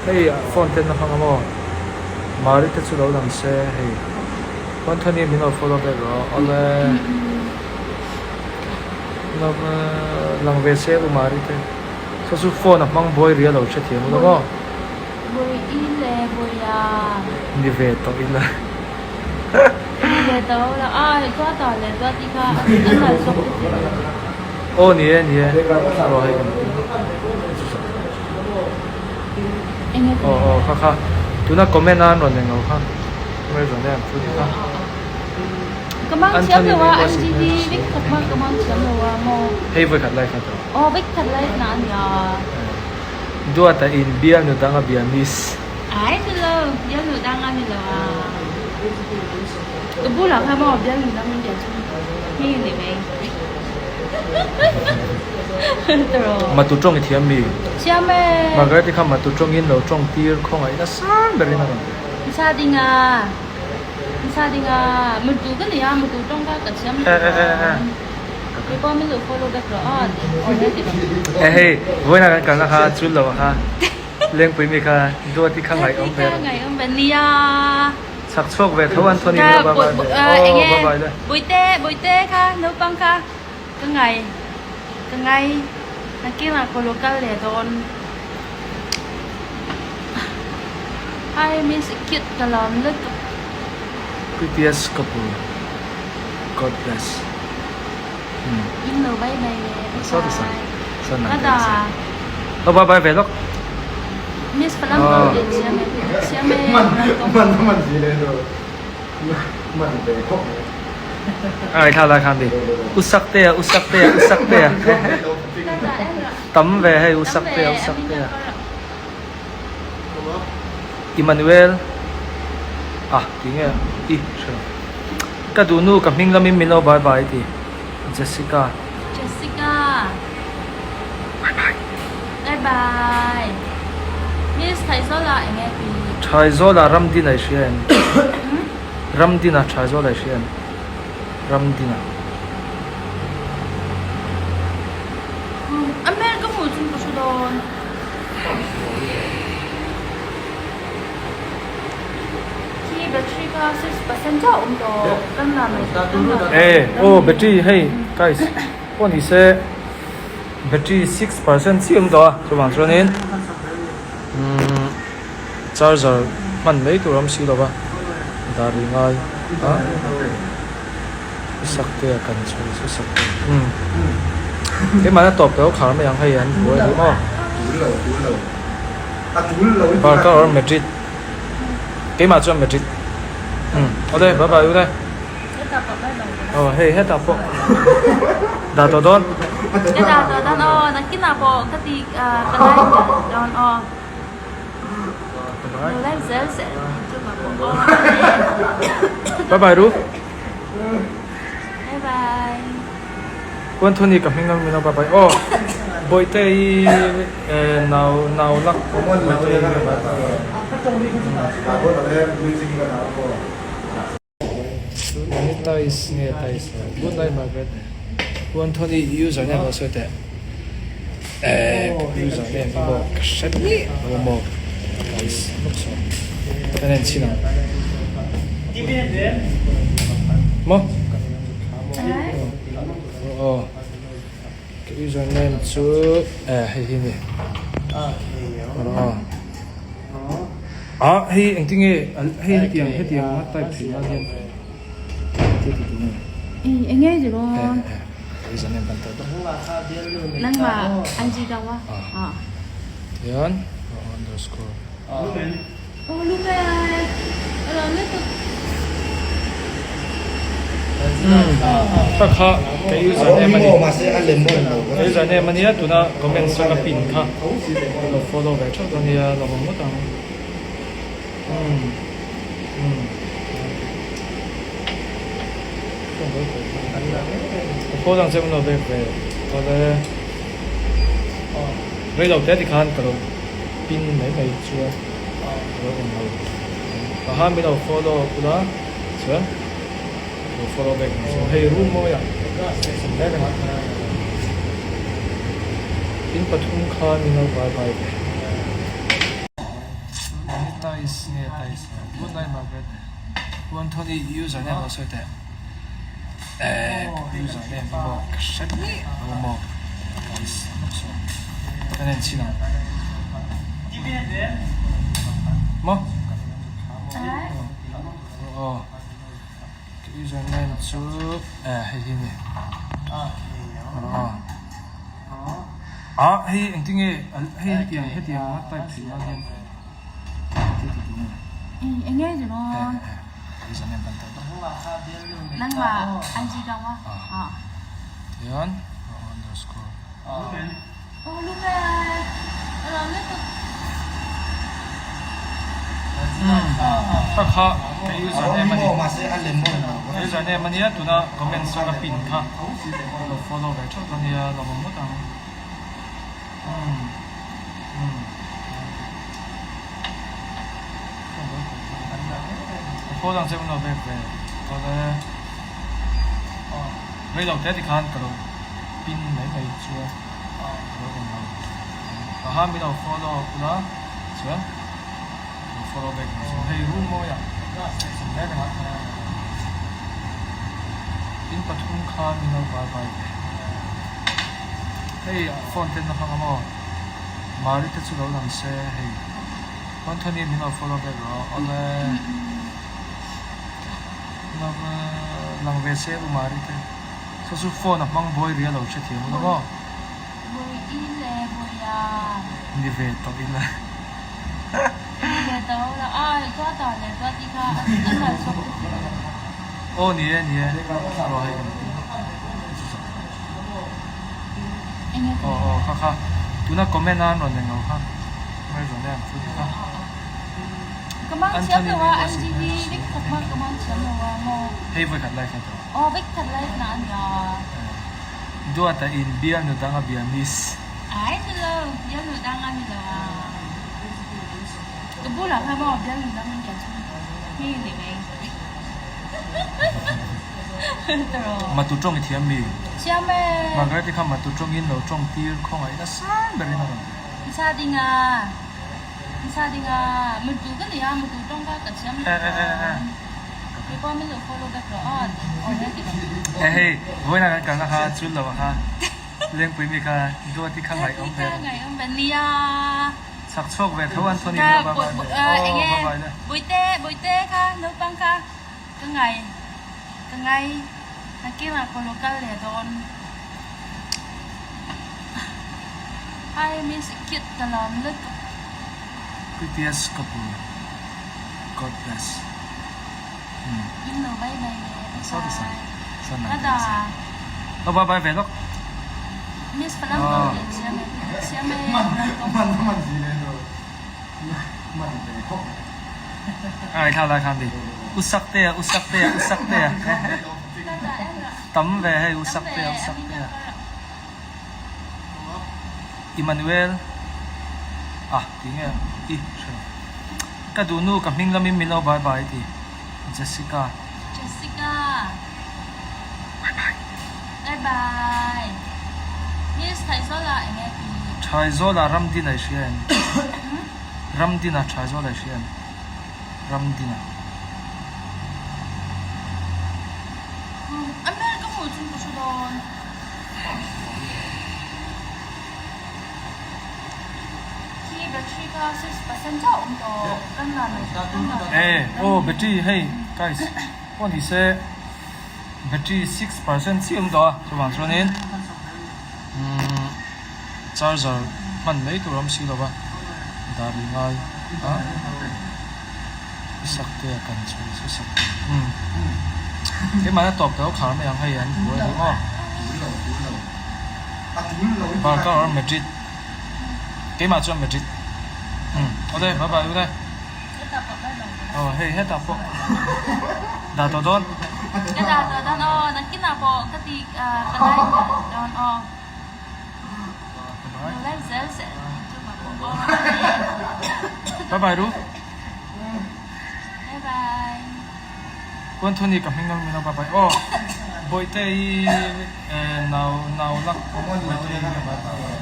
Hei phone ten a hmang a maw? Mari te chu lo lang se hei. Anthony min lo follow vek rawh awle. Lang ve se u Mari te. Saw chu phone a hmang buai ria lo hrethiam ula maw? Buai i le buai a. Ni ve tawh ila. Ni ve tawh ula a duat ah leh duat i kha a nalh zawk ka ti. Aw ni e ni e aw hei kan aw aw kha kha tuna comment a an rawn eng lo kha Mary Joanne an thu ni kha. Ka mang thiam lo a an GD vek khat ma ka mang thiam lo a maw. Hei vawi khat live na tawh. Aw vek khat live na a nia. Duata in bialnu dang a bia miss. Ai ni lo, bialnu dang a ni lo a. Ka bulah kha maw bialnu dang min bia chu hming a ni mai. Tiraw. Matu tawng i thiam mi? Thiam e. Margaret i kha matu tawngin lo tawng tir khawngaih nasa berin a rawn ti. Nsa ding a, nsa ding a, matu ka nei a, matu tawng kha ka thiam lo a. Keipawh min lo follow back rawh a aw he ti rawh. E hei vawiin ah kan kalna kha chul lo kha lengpui mi kha duati kha ngaih awm ve. Duati kha ngaih awm ve nia. Chak chhuak ve tho Anthony min lo bye bye ve. Aw bye bye le. Bawihte bawihte kha naupang kha ka ngai ka ngai nakin ah ka lo kal leh dawn. Hi miss cute ka lawm lutuk. Prettiest couple. God bless. In lo bye bye le bye bye. Ka da. Lo bye bye ve lawk. Miss Falam ko din siam e siam e. Man man si le do. Man ve khop. Ai kha lai khan di. Usak te a usak te a usak te a. Tam ve hei usak te a usak te a. Emmanuel ah ti nge i hre lo ka duh nu ka hming lamin min lo bye bye ti Jessica Jessica bye bye bye bye Miss Thaizawla eng nge ti Thaizawla Ramdina i hria em Ramdina Thaizawla i hria em Ramdina A hmel ka hmuh chu ka hre dawn. Khi battery kha 6% chauh a awm tawh kan la mai kan la E aw battery hei guys pawh ni se battery 6% chiah a awm tawh a chuvang chuanin umm charger hman mai tur a awm si lova dah rih ngai a sak te a kan chhu chu sak te umm keimahna tawp tawh khar mai ang hei an buai a ni maw Barca or Madrid keimah chuan Madrid umm awle bye bye ule aw hei hetah pawh dah tawh dawn dah tawh dawn aw nakinah pawh ka ti ka like dawn aw. Bye bye ru. Bye bye. Kuan thuni ka hming ang mino bye bye. Oh. Boite i nau nau lak boite i bye bye. Tais nge tais good night Margaret. Kuan thuni username lo sawi teh. Eh username hi maw ka hre miah lo maw guys lawk sawn kan en chhin ang maw aw ka username chu eh hei hi ni aw ah hei engtinge hei hetiang hetiang a type theih nan hian thil ti tur a ni eng nge tiraw. Nangmah an ji deuh a. Tian underscore. Oh lumen. Alo lutuk. Kha kha ka username ani. Ka username ania tuna comments a ka pin kha. Lo follow ve theuh dawn nia lo awm ngawt ang. Ka phone ang che mun lo bek ve awle rei lo te tikhan ka lo pin mai mai chuan ka lo en lo ka han min lo follow ula chuan ka lo follow bek ang chuan hei room mawi ah sam mek a ni in pathum khan min lo bye bye ve. Guys nge Tais Good night Margaret U Anthony i user name lo sawi teh Eh ka user name hi maw ka hre miah lo maw Guys lawk sawn ka en chhin ang Maw Aw ka user name chu eh hei hi a ni Aw. Ah hei engtin nge hei hetiang hetiang a type theih nan hian engtin ti tur nge? Eng nge ti maw? Eh eh eh zan em kan type a. Nangmah IG ka ma? Ah. Tihian underscore. Oh lumen. Alam lutuk. Kha kha ka user name a ni. Ka user name a nia tuna comment chu ka pin kha. Ka lo follow ve theuh dawn nia lo awm ngawt ang. Umm umm. Ka follow ang che min lo bek ve tawh e. Rei lo te tikhan ka lo pin mai mai chu a ka lo en lo. Aha min lo follow ula chuan ka lo follow bek ang chu. Hei room mawi ah sin mek a ni. In pathum kha min lo bye bye ve. Hei phone ten a hmang a maw? Mari te chu lo lang se hei. Anthony min lo follow bek rawh awle. Lang ve se u Mari te. Saw chu phone a hmang buai ria lo hrethiam ula maw? Buai i le buai a. Ni ve tawh ila. Ni ve tawh ula a tuata leh tuati kha a nal chhuak ta si lo. Aw ni e ni e ruah hei kan pin Enge aw aw kha kha tuna comment a an rawn eng lo kha mai rawn em chu ni kha. Ka mang thiam lo a an ji hi vek khat ma ka mang thiam lo a maw. Hei vawi khat live na tawh. Aw vek khat live na a nia. Duata in bialnu dang a bia miss. Ai ni lo, bialnu dang a ni lo a. Ka bulah khan maw bialnu dang in bia chu hi ni mai. Matu tawng i thiam mi? Thiam e. Margaret i kha matu tawng in lo tawng tir khawngaih nasa ber in a rawn ti. Nsa ding a, nsa ding a, matu ka nei a, matu tawng kha ka thiam lo a. Hei vawiin ah kan kalna kha chul lo ah kha lengpui mi kha duati kha ngaih awm ve chak chhuak ve tho Anthony hi bye bye le aw bye bye le. Bawihte bawihte kha naupang kha ka ngai ka ngai nakin ah ka lo kal leh dawn hi miss cute ka lawm lutuk. Prettiest couple God bless. In lo bye bye le bye bye. Ka da. Lo bye bye ve lawk. Miss Falam ko in siam e siam e Man man si le no. Man ve khop. Ai thla lai khan di. Usak te a usak te a usak te a. Tam ve hei usak te a usak te a. Emmanuel ah ti nge i hre lo. Ka duh nu ka hming lamin min lo bye bye ti Jessica. Jessica. Bye bye. Bye bye. Miss Thaizawla eng nge ti? Thaizawla Ramdina i hria em? Ramdina Thaizawla i hria em? Ramdina. A hmel ka hmuh chu ka hre dawn. Khi battery kha 6% chauh a awm tawh kan la mai kan la Eh aw battery hei guys pawh ni se battery 6% chiah a awm tawh a chuvang chuanin umm charger hman mai tur a awm si lo va dar li ngai a i sak te a kan chhui chu sak te umm keimahna tawp tawh khar mai ang hei an buai a ni maw. Barca or Madrid keimah chuan Madrid umm awle bye bye ule aw hei hetah pawh dah tawh dawn. Ka dah tawh dawn aw nakinah pawh ka ti ka like dawn aw like zel zel bye bye ru bye bye. Kuanthuni ka hming ang min lo bye bye aw Bawihte i nau nau lak Bawihte i bye bye.